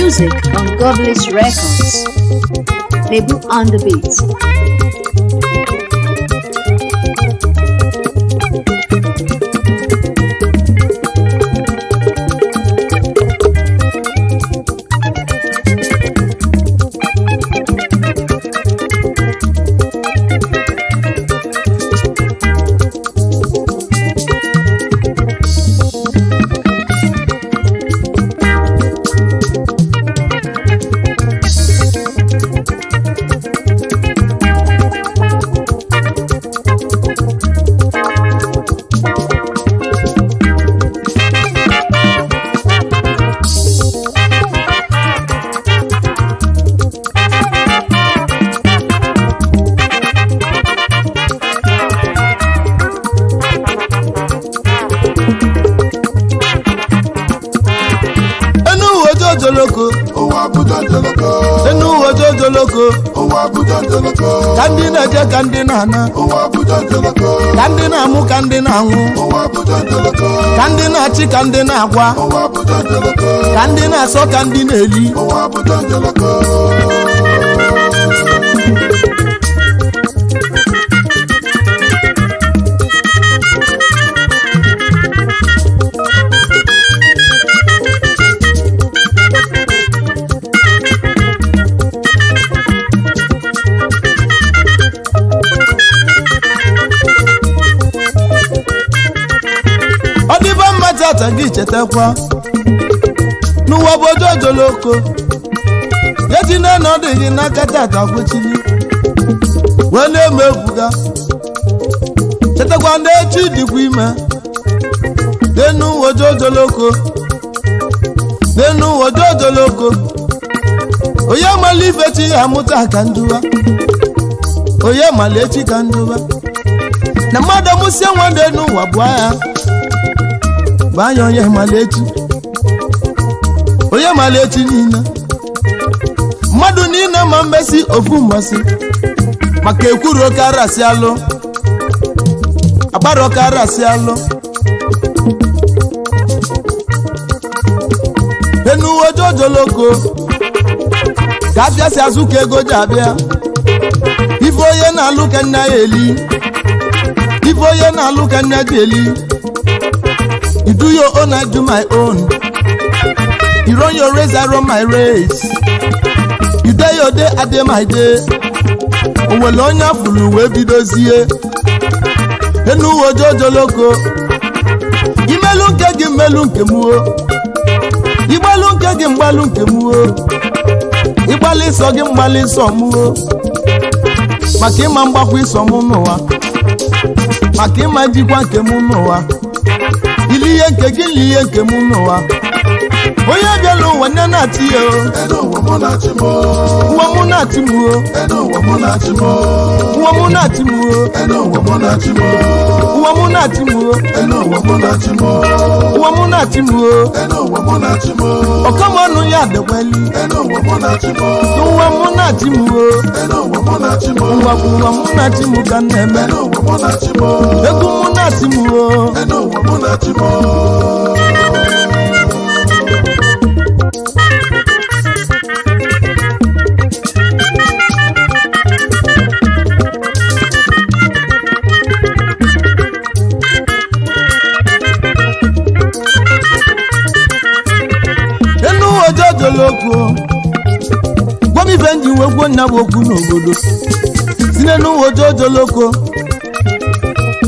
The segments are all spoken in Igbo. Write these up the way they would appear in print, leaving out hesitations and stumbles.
Music on Godless Records. Lebu on the beat. Enu uwe ojojoloko. Ụwa Abuja joloko. Enu uwe ojojoloko. Ụwa Abuja joloko. Ka ndị na-eje, ka ndị na-ana. Ụwa Abuja joloko. Ka ndị na-amụ, ka ndị na-anwụ. Ụwa Abuja joloko. Ka ndị na-achị, ka ndị na-agwa. Ụwa Abuja joloko. Ka ndị na-asọ, ka ndị na-eli. Ụwa Abuja joloko. Ọ dịbe mma tata, gị chetakwa n'ụwa bụ ojojoloko. Eji na na ọ dị gị n'aka tata kwechiri wee na-eme ebuga. Chetakwa ndị echi dịkwa ime n'enu ojojoloko, n'enu ojojoloko. Onye mala ife chi ya amụta ka nduwa, onye mala echi ka nduwa. Na mmadụ mụsie nwa ndị n'ụwa bụ agha bụ anya. Onye mala echi, onye mala echi niile, mmadụ niile ma mmesi ofu mbọsị maka ekwuru karasị alụ agbara karasị alụ. Enuwe ojojoloko ka abịa si azụ ka ego ji abịa. Ife onye na-alụ ka nna ya eli, ife onye na-alụ ka nna ji eli. You do your own, I do my own. You run your race, I run my race. You dey your day, I dey my day. Onwere onye afụrụ wee bidozie enu ojojoloko. Imelu nke gị, mmelu nke m o. Igbalu nke gị, mgbalu nke m o. Ịgbalị ịsọ gị, mgbalị ịsọ m o. Maka ịma mgbakwa ịsọ m n'ụwa, maka ịma njikwa nke m n'ụwa. Ili ihe nke gị, li ihe nke m n'ụwa. Onye bịala ụwa nne na-achị ya o. Enu ụwa mụ na-achị m o. Ụwa mụ na-achị m o. Enu ụwa mụ na-achị m o. Ụwa mụ na-achị m o. Enu ụwa mụ na-achị m o. Ụwa mụ na-achị m o. Enu ụwa mụ na-achị m o. Ụwa mụ na-achị m o. Enu ụwa mụ na-achị m o. Ọkọmọnụ ya dịkweli. Enu ụwa mụ na-achị m o. Ụwa mụ na-achị m o. Enu ụwa mụ na-achị m o. Ụwa bụ ụwa mụ na-achị m ka m na-eme. Enu ụwa mụ na-achị m o. Egwu mụ na-achị m o. Enu ụwa mụ na-achị m o. Enu ojojoloko, gwa m ife nji wee gwuo nna bụ okwu n'obodo si n'enu ojojoloko.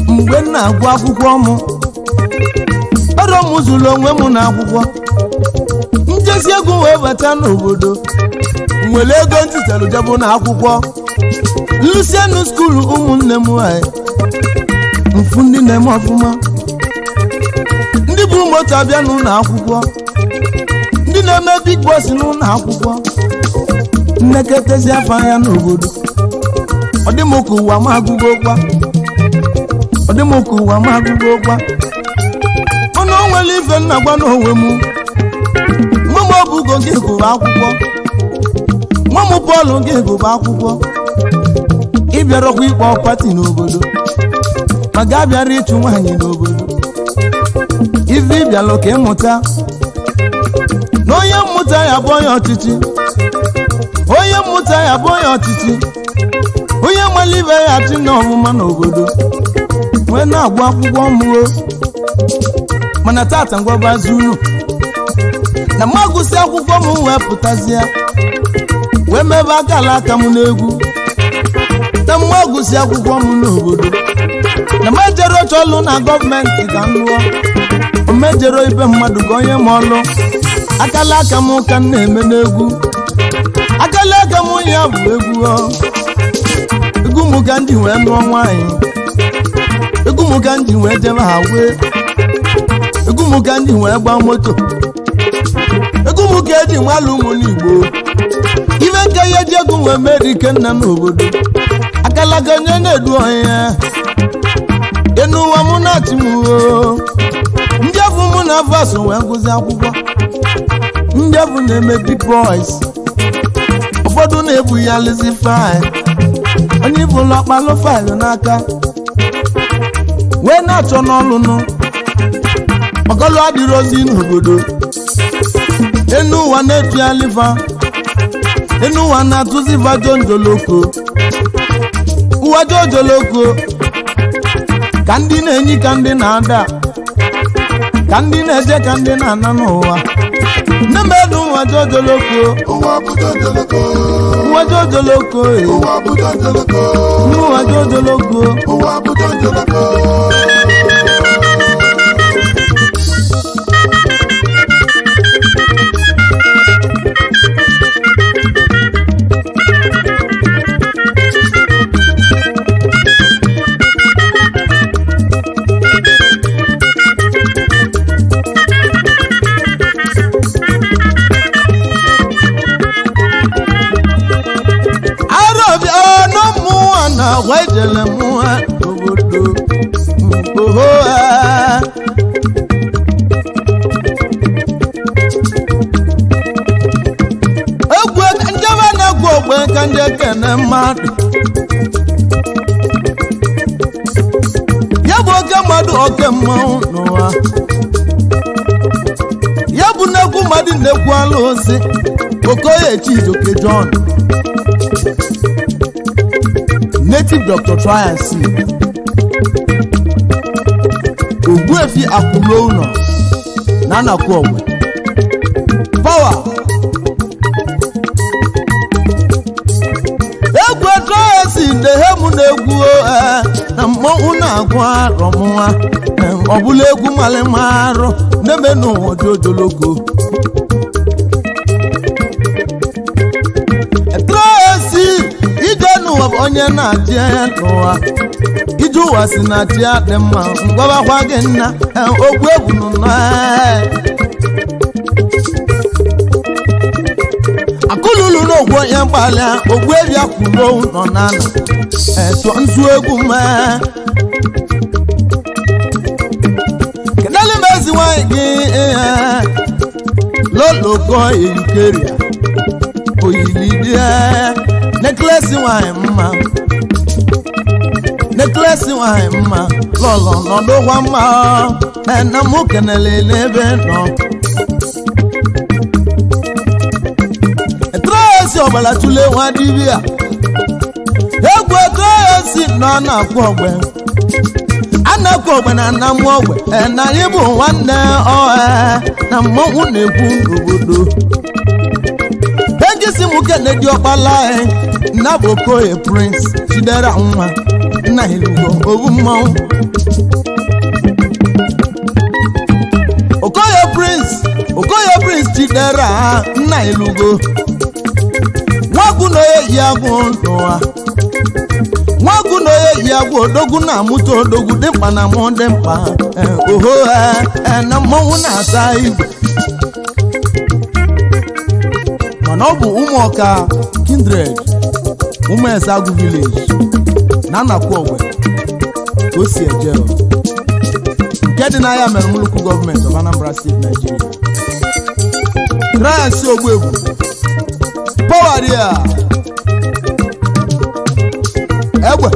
Mgbe m na-agụ akwụkwọ, mụ ọrụ m zụrụ onwe m na akwụkwọ njesi egwu wee bata n'obodo nwere ego ntịtara jebụ na akwụkwọ nlusienu skuulu. Ụmụnne m nwanyị mfu, ndị na-eme ọfụma, ndị bụ moto abịa n'ụlọ akwụkwọ, ndị na-eme big boss n'ụlọ akwụkwọ, nnekọtazi afọ anya n'obodo. Ọ dị m ka ụwa m agụgo kwa, ọ dị m ka ụwa m agụgo kwa. Ọnụ o nwere ife nna gwa n'onwe m. Nwa m obugo gị gụrụ akwụkwọ, nwa m bọọlụ gị gụrụ akwụkwọ, ịbịarọkwa ịkpọ pati n'obodo, ma ga bịara ịchụ nwaanyị n'obodo. Ife ịbịalụ ka ịmụta. Na onye mmụta ya bụ onye ọchịchị, onye mmụta ya bụ onye ọchịchị, onye mara ibe ya achị na ọmụma n'obodo wee na-agụ akwụkwọ mụo. Mana tata ngwabazi unu na m agụsị akwụkwọ m wee pụtazie wee mebe akala aka m n'egwu. Na m agụsị akwụkwọ m n'obodo, na m ejere oche ọlụ na gọọmenti ka m lụọ, omejere ibe mmadụ ka onye ma ọlụ. Akala aka m ka m na-eme n'egwu, akala aka m ya bụ egwu ọ. Egwu m ka m ji wee nụọ nwaanyị, egwu m ka m ji wee jebe ha wee, egwu m ka m ji wee gbaa moto, egwu m ka eji nwalụ ụmụ n'Igbo ife nke ya eji egwu wee meri ikenna n'obodo. Akalaka onye na-edu onye enu ụwa mụ na-achị m oo. Ndị afọ mụ na afọ so wee gụzi akwụkwọ, ndị afọ na-eme big boys, ụfọdụ na-ebu ya lụzi faịlụ, onye ibụlụ ọkpalụ faịlụ n'aka wee na-achọ n'ọlụnụ ọgọlụ adịrị ozi n'obodo. Enu ụwa na-etuyalifa, enu ụwa na-atụzi vajonjoloko, ụwa jojoloko ka ndị na-enyi, ka ndị na-ada, ka ndị na-eje, ka ndị na-ana n'ụwa. Nne m, elu ụwa jojoloko. Ụwa bụ jọjọlọkọ. Ụwa jojoloko e. Ụwa bụ jọjọlọkọ. Ụwa jojoloko. Ụwa bụ jọjọlọkọ. Arọbịa ọnụ mmụọ na agwa ijele mmụọ n'obodo mkpogho ha. Egwu njebe na-egwu ogbe ka ndị ekene mmadụ ya bụ oke mmadụ, oke mmanwụ n'ụwa ya bụ nnekwu mmadụ, nnekwu alụsị Okoye Chijioke John, native doctor, try and see Ogbuefi akwụlo ụlọ na anakwu ogbe power. Egwu esi dehem na-egwu na mmọnwụ na-agụ arọ mụnwa ọbụla egwu malịma arụ na-eme n'ụwa dị ogologo. Tracy ije n'ụwa bụ onye na-achị n'ụwa, ije ụwa si na chi adị mma. Ngwabakwa gị nna ogbu egwu nọ akụlulu n'ogwu onye mgbalịa ogbu ebi akwụlo nọ na ana etụọ nzu egwu mee kedali m ezi nwanyị gị lologo eyikeria oyilidie neklesi nwanyị mma, neklesi nwanyị mma lọlọ nọdụkwa mma na mụ kenele n'ebe nọ. Tracy ọbara tụle nwa dibịa egwu. Tracy nọ na-akwụ ogbe, a na-akwụ ogbe na nna m ogbe na anyị bụ nwanne ọha na mmọnwụ na-ekwu n'obodo. Ejisi m kene dị ọkpala nna bụ Okoye Prince Chidera nwa nna Ilugo obu mmanwụ. Okoye Prince, Okoye Prince Chidera nna Ilugo, nwagwu na oye yi agwụ n'ụwa, nwagwu na oye yi agwụ odogwu na-amụta odogwu dị mkpa na mụ dị mkpa oho na mmọnwụ na-asa igwe. Mana ọ bụ ụmụọka kindred, ụmụeze agụ village na anakwu ogbe ka o si eje o. Nke dị n'ahịa mere Mulukwu gọọmenti of Anambra State, Nigeria. Tracy Ogbuegwu power ya egbe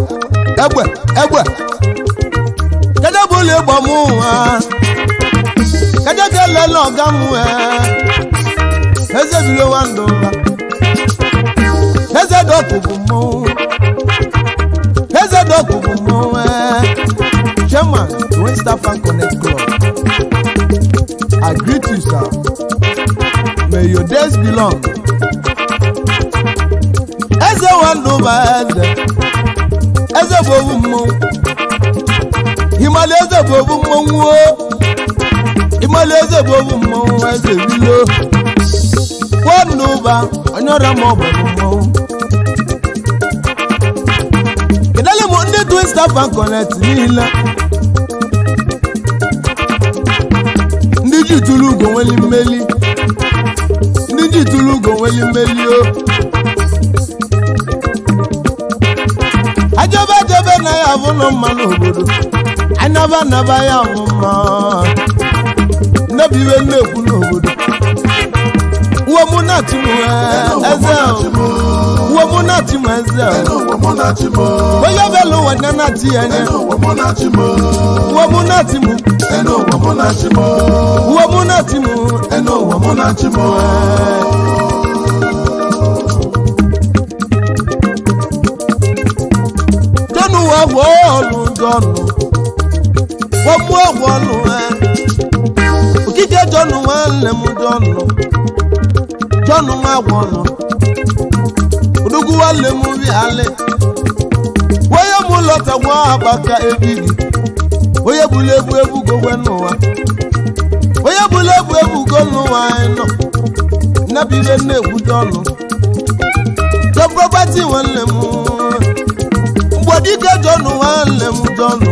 egbe egbe kedu bụ ụlọ ịgba m nwa kedu ka elele ọga m. Eze bilo nwandụba. Eze dọkụ bụ mmọnwụ. Eze dọkụ bụ mmọnwụ ee. Chairman, Twin Star Fan Connect Club. I greet you, sir. May your days be long. Eze nwandụba eze. Eze bụ owu mmọnwụ. Ịmali eze bụ owu mmọnwụ o. Ịmali eze bụ owu mmọnwụ eze bilo. Nwandụba onye ọrịa ma ọ bụ mmọnwụ. Kedele m ndị Twin Star Fan Connect niile. Ndị ji tụrụ ugo nweli mmeli. Ndị ji tụrụ ugo nweli mmeli o. Ajebe ajebe na ya bụ nụ mma n'obodo. Anaba anaba ya bụ mma. Nnebi iwe nna-ekwu n'obodo. Uwe mụ na-achị m eze o. Uwe mụ na-achị m eze o. Onye bịala ụwa nne na-achị ya anya. Uwe mụ na-achị m. Uwe mụ na-achị m. Jọnụ wee gwọọ ọlụ jọnụ. Wọ́n mú ọ̀wọ́ ọlụ ẹ. Òkìkẹ́ jọnụ nwanne m jọnụ. Jọnụ nwa gwọnụ. Odogwu nwanne m bịalị. Onye mụ lọta gwa agbaka ebiri. Onye bulu ebu ebugo gwe n'ụwa. Onye bulu ebu ebugo n'ụwa anyị nọ. Nnabire nna-ekwu jọnụ. Jọ property nwanne m. Mgbọdike jọnụ nwanne m jọnụ.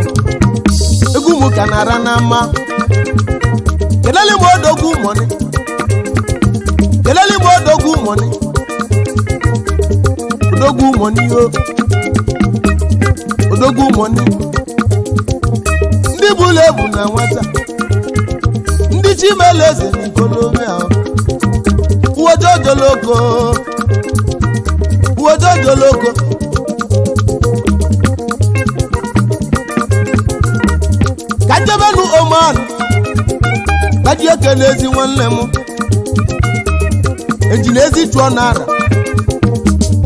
Egwu m ka na-ara n'ama. Kelele m odogwu mọni. Kelele m odogwu mọni. Odogwu mọni o. Odogwu mọni. Ndị bụrụ ebu na nwata. Ndị chimele eze n'ikolobịa o. Uwojojoloko. Uwojojoloko. Ka njebenu Oman. Kaji ekele ezi nwanne m. Ejina ezi chụọ n'ara.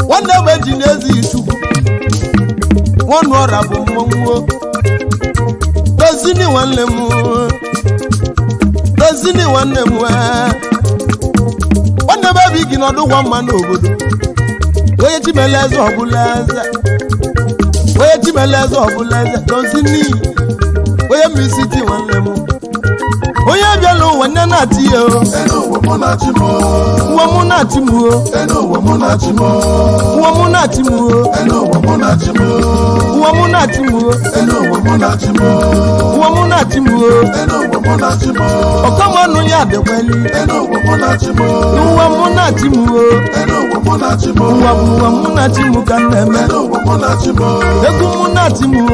Nwanne m ejina ezi chukwu. Nwanne ọra bụ mmọnwụ o. Dozini nwanne m. Dozini nwanne m. Nwanne m ebi gị nọdụ gwa mma n'obodo. Onye chimele eze ọbụla eze. Onye chimele eze ọbụla eze. Dozini. Onye misiti nwanne m. Onye bịala ụwa nne na-achị ya o. Uwe mụ na-achị m o. Uwe mụ na-achị m o. Uwe mụ na-achị m o. Uwe mụ na-achị m o. Uwe mụ na-achị m o. Ọkọmọnụ ya dịkweli. Uwe mụ na-achị m o. Ụwa bụ ụwa mụ na-achị m ka m na-eme. Egwu mụ na-achị m o.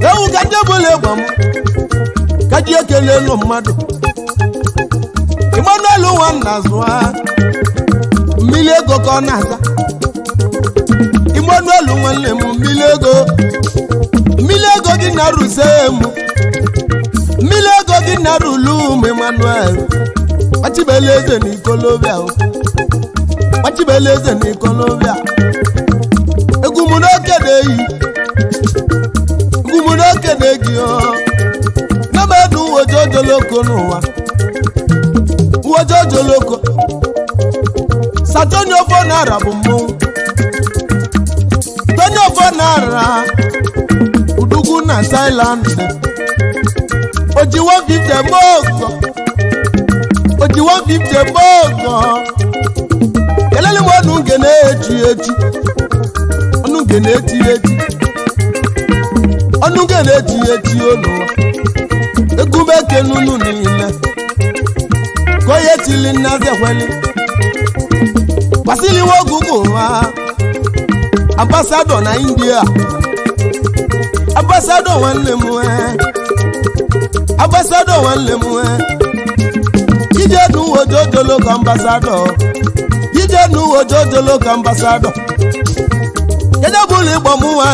Ewu ka ndị bụla egwa m ka ji ekele elu mmadụ. Emmanuel nwanna zụa mmiri ego ka ọ na-aza. Emmanuel nwanne m mmiri ego. Mmiri ego gị na-arụse m. Mmiri ego gị na-arụlu m Emmanuel. Kpachibele eze n'ikolobịa o. Kpachibele eze n'ikolobịa. Egwu m n'oke na-eyi. Egwu m n'oke na-eyi o. Nnemedu uwojojoloko n'ụwa. Uwojojoloko. Satoni ofo naira bụ mmọnwụ. Tony ofo naira. Udugwu na Thailand. Oji 150 mọ́ọ̀gàn. Oji 150 mọ́ọ̀gàn. Kelele m ọnụ nge na-echi echi. Ọnụ nge na-echi echi. Ọnụ nge na-echi echi olu. Egwu m ekenunu niile. Ka Ka onye tili nnazi ekweli gbasiliwe ogugu ụwa ambassador na India, ambassador nwanne m nwee, ambassador nwanne m nwee. Ije n'uwe ojojolo ka ambassador, ije n'uwe ojojolo ka ambassador. Kedu bụlụ ịgba m nwa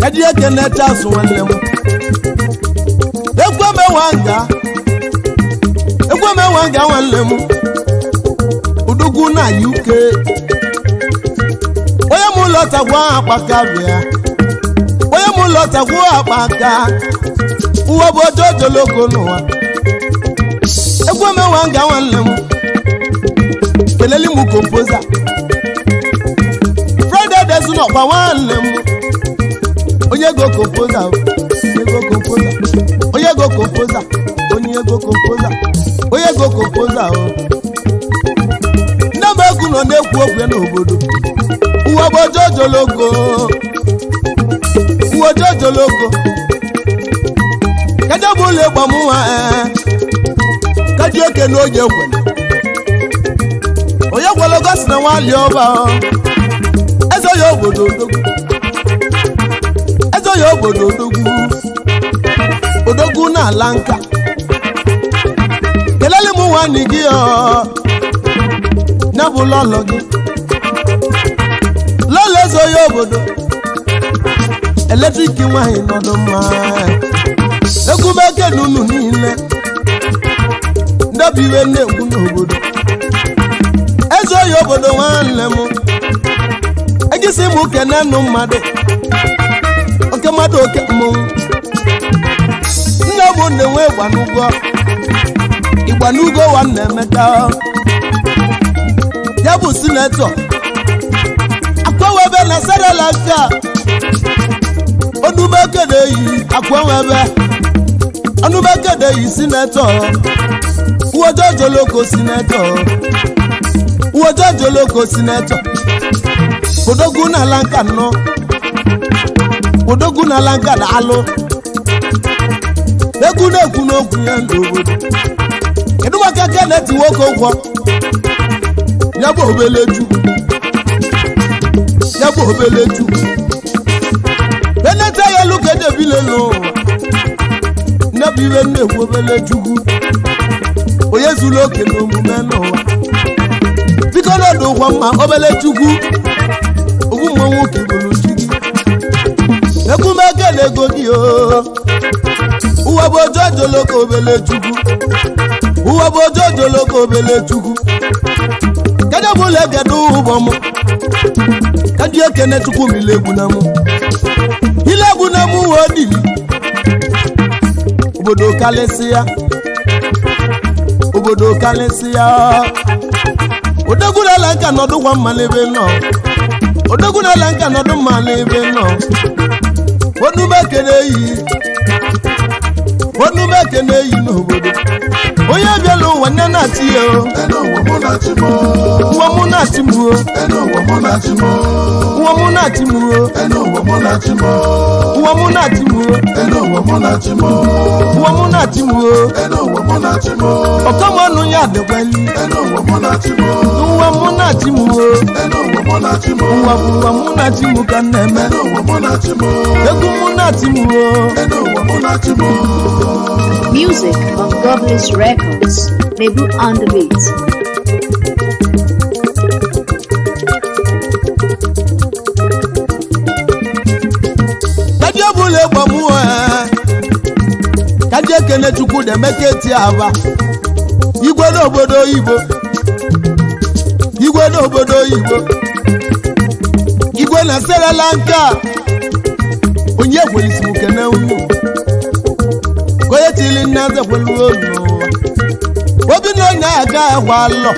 kedu ekene Charles nwanne m ekwemewa nga, ekwemewa nga nwanne m udugwu na UK. Onye m lọtagwa akpaka bịa, onye m lọtagwa akpaka uwe bụ ojojoloko n'ụwa. Ekwemewa nga nwanne m keleli m composer Fred Edezinọkwa nwanne m, onye ego composer, onye ego composer, onye ego composer, onye ego composer, onye ego composer o. Nne m egwu nọ na-ekwu okwu n'obodo uwe bụ ojojologo, uwe ojojologo. Kedu bụ ụlọ ịgba m nwa kaji oke na onye kwere, onye kwere gosi na nwali ọba eze ya obodo odogwu, eze ya obodo odogwu, odogwu na-ala nka. Kelele m nwanne gị ọ ya bụ lọlọ gị, lọlọ eze ya obodo electric nwaanyị nọdụ mma. Egwumeke na unu niile ndọbụ iwe na-egwu n'obodo eze oyi obodo nwanne m egisi m kenenụ mmadụ oke mmadụ oke mmọnwụ. Nne m na-enwe ịgbanugo ịgbanugo nwanne Emeka ya bụ senator akwawebe na Sri Lanka. Onumekede yi akwawebe, onumekede yi senator uwojojoloko, senator uwojojoloko, senator odogwu na lanka nọ, odogwu na lanka na alụ egwu na-ekwu n'okwu ya n'obodo. Kedu maka Kenneth nwoke ụgwọ ya bụ obeleju, ya bụ obeleju benete ya elu ka edebile n'ụwa nne bụ iwe na-ekwu obelechukwu onye zuru oke n'omume n'ụwa. Biko n'ọdụ ụkwa mma obelechukwu ogbu mmọnwụ ka ibulu chi gị ekwumeke na ego gị o. Ụwa bụ ojojoloko obelechukwu, ụwa bụ ojojoloko obelechukwu. Kedu bụla egedu ụbọ m kaji ekene chukwu m ile egwu na mụ, ile egwu na mụ wee dili obodo kalịsịa, obodo kalịsịa. Odogwu na nka nọdụkwa mma n'ebe nọ, odogwu na nka nọdụ mma n'ebe nọ. Onumekene yi, onumekene yi n'obodo onye bịala ụwa nne na-achị ya o. Enu ụwa mụ na chi m o. Ụwa mụ na-achị m o. Enu ụwa mụ na chi m o. Ụwa mụ na-achị m o. Enu ụwa mụ na chi m o. Ụwa mụ na-achị m o. Enu ụwa mụ na chi m o. Ụwa mụ na-achị m o. Enu ụwa mụ na chi m o. Ọkọmọnụ ya dịkwali. Enu ụwa mụ na chi m o. Ụwa mụ na-achị m o. Enu ụwa mụ na chi m o. Ụwa bụ ụwa mụ na-achị m ka m na-eme. Enu ụwa mụ na chi m o. Egwu mụ na-achị m o. Enu ụwa mụ na chi m o. Music on Godless Records. Lebu on the beat. Kaji ọbụla egbo mụ kaji ekene chukwu na-emeka eti aba igwe n'obodo oyibo, igwe n'obodo oyibo, igwe na Sri Lanka. Onye kwelisi m kene unu ka onye tili nne eze kwelu olu n'ụwa obi na onye aga ahụ alọ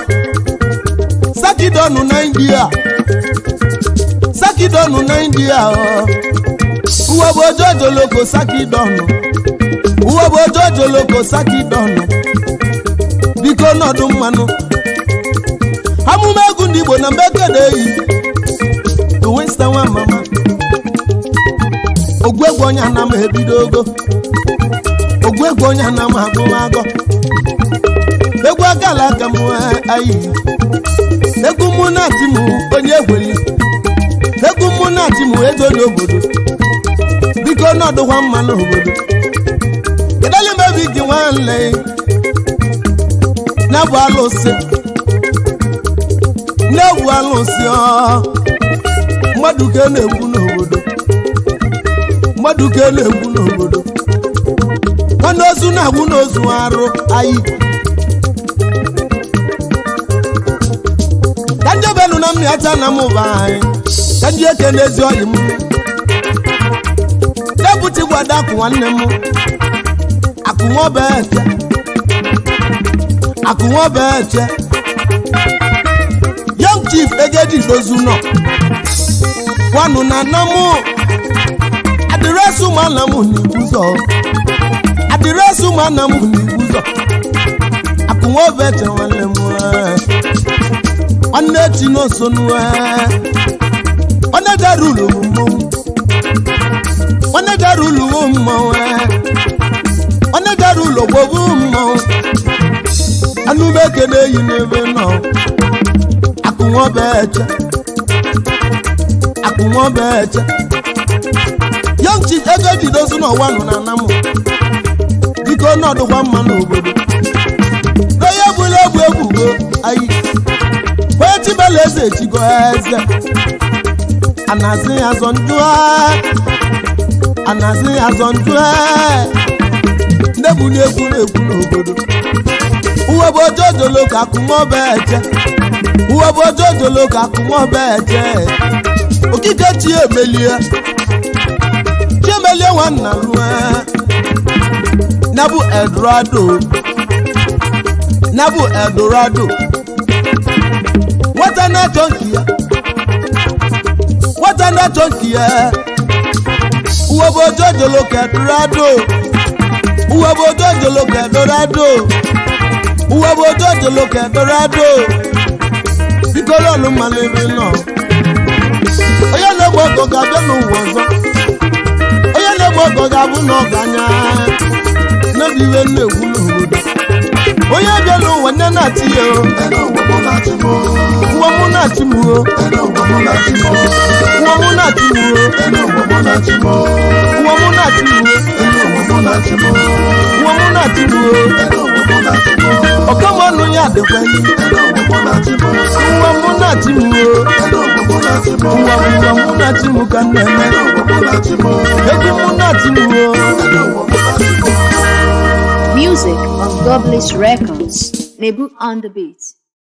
sakidonu na India, sakidonu na India ọ uwe bụ ojojoloko sakidonu, uwe bụ ojojoloko sakidonu. Biko nọdụ mmanụ amụma egwu ndị Igbo na mbekede eyi Winston nwa mama ogwu egwu onye ana m ebido ogo ogwu egwu onye ana m agụmagọ. Egwu akala aka m ayi. Egwu mụ na chi m onye egweli. Egwu mụ na chi m ego n'obodo. Biko nọdụkwa mma n'obodo. Kedali mebi gị nwanne na-abụ alụsị, na-egwu alụsị ọ mmadụ ka na-egwu n'obodo, mmadụ ka na-egwu n'obodo. Nwanne ozu na-agwụ n'ozu arụ ayi. Ka ndị obenu na mmịacha na mụba anyị, ka ndị eke n'ezi ọyị m deputi gwada akụ nwanne m akụnwọbeche, akụnwọbeche. Young chief egedi dozu nọ kwanụ na anamụ adịresị ụmụnna m n'Igbuzọ, adịresị ụmụnna m n'Igbuzọ. Akụnwọbeche nwanne m, nwanne echi n'osonu, nwanne dara ụlọ bụ mmọnwụ, nwanne dara ụlọ bụ mmọnwụ, nwanne dara ụlọ gbogbo mmọnwụ. Anụmeke na-eyi n'ebe nọ. Akụnwọbeche, akụnwọbeche. Young chief ego jidozu n'ọwa nọ na anamụ. Biko nọdụkwa mma n'obodo. Onye bụla egwu egwugo ayi, onye chibela eze echigo eze. Anazi azọ ndụ, anazi azọ ndụ. Ndị bụ na-egwu na-egwu n'obodo. Uwe bụ ojojolo ka akụnwọbeche, uwe bụ ojojolo ka akụnwọbeche. Okike chi emelie, chi emelie nwanna lue nabu Eldorado, nabu Eldorado. Nwata na-achọ nke ya, nwata na-achọ nke ya. Uwe bụ ojojolo ka Eldorado, uwe bụ ojojolo ka Eldorado, uwe bụ ojojolo ka Eldorado. Biko lọlụ mmanụ ebe nọ. Onye na-egbu ọgọ ga-abịa n'ụwa ọzọ. Onye na-egbu ọgọ ga-abụ na ọganya n'obi iwe na-egwu n'obodo. Onye bịa n'ụwa nne na-achị ya o. Ene ụwa mụ na chi m o. Ụwa mụ na-achị m o. Ene ụwa mụ na chi m o. Ụwa mụ na-achị m o. Ene ụwa mụ na chi m o. Ụwa mụ na-achị m o. Ene ụwa mụ na chi m o. Ụwa mụ na-achị m o. Ene ụwa mụ na chi m o. Ọkọmọnụ ya dịkwa enyi. Ene ụwa mụ na chi m o. Ụwa mụ na-achị m o. Ene ụwa mụ na chi m o. Ụwa ụwa mụ na-achị m ka m na-eme. Ene ụwa mụ na chi m o. Egwu mụ na-achị m o. Ene ụwa mụ na chi m o. Music on Godbliss Records. Nebu on the beat.